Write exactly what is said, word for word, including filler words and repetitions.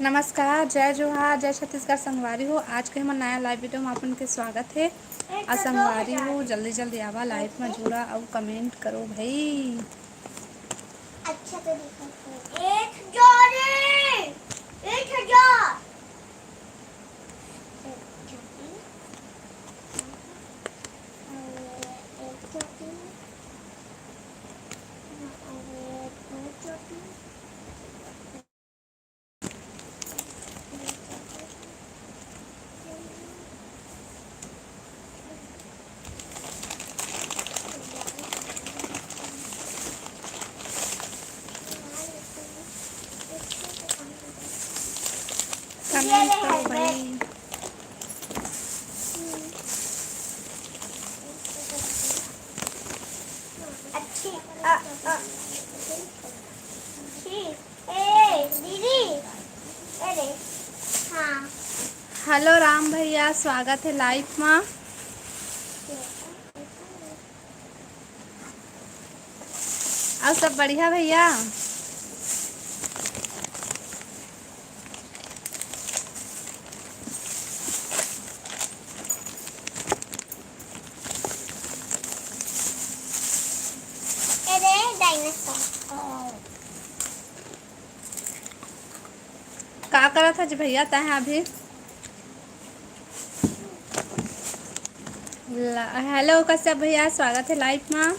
नमस्कार, जय जोहार, जय छत्तीसगढ़ संगवारी हो। आज के हमर नया live video में अपन के स्वागत हे। अउ संगवारी हो, जल्दी जल्दी आवा live में जुड़ा अउ comment करो भाई। अच्छा तो दिखत हे। एक हजार रे, एक हजार। Comment करो भाई। अच्छी, अ, अ, अच्छी। ए, दीदी, अरे, हाँ। Hello राम भैया, स्वागत हे live मा। अउ सब बढ़िया भैया? अरे dinosaur। का करत हस भैया तैं अभी? ला-, hello कश्यप भैया, स्वागत हे live मा।